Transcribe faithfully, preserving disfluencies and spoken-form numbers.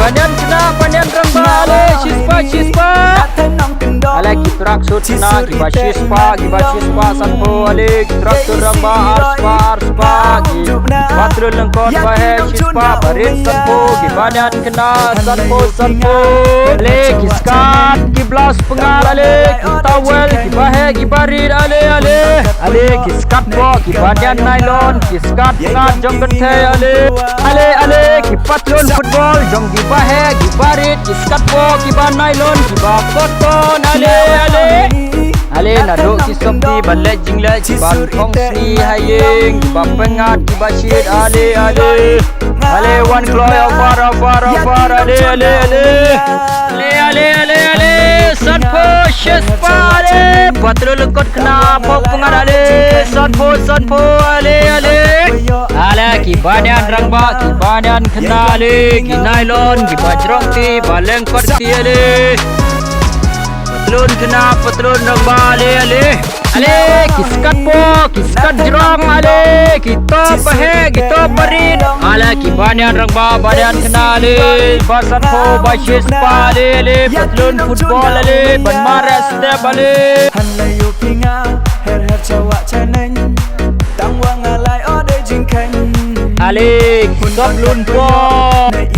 Banyan khynnah, banyan rangbah, ale, shispah, shispah. Ale, ki tracksuit khynnah, kiba shispah, kiba shispah, sanphew, ale, ki tracksuit rangbah, arspah, arspah, ki patlun lyngkot, baheh, shispah, barit, sanphew, ki banyan khynnah, sanphew, sanphew. Ale, ki skirt, ki blouse, pyngat, ale, ki towel, ki baheh, ki barit, ale, ale. Ale, ki skirt bok, ki banyan nylon, ki skirt pyngat jong kynthei, ale. Ale, ale, ki patlun football jong ki baheh, ki barit, ki skirt bok, ki ba nylon, ki ba cotton, ale, ale. Ale, naduh ki sopti ba leit jingleit, ki ba thong sngi ha ïing, ki ba pyngat, ki ba shit, ale, ale. Ale, wan kloi, over, over, over, ale, ale, ale. Ale, ale, ale, ale, sanphew, shispah, ale, patlun lyngkot khynnah, phew pyngat, ale, sanphew, sanphew, ale, ale. Ale, ki banyan rangbah, ki banyan khynnah, ale, ki nylon, ki ba jrong kti, ba lyngkot kti, ale. Patlun khynnah, patlun rangbah, ale, ale. Ale, ki skirt bok, ki skirt jrong, ale, ki top baheh, ki top barit. Ale, ki banyan rangbah, banyan khynnah, ale, ba sanphew, ba shispah, ale, ale, patlun football, ale, ban mareh step, ale. Hanlai ïoh phi nga, her her cha wah cha neng. Tang wa nga lai o dei jingkheiñ. Ale, ki top lun bok.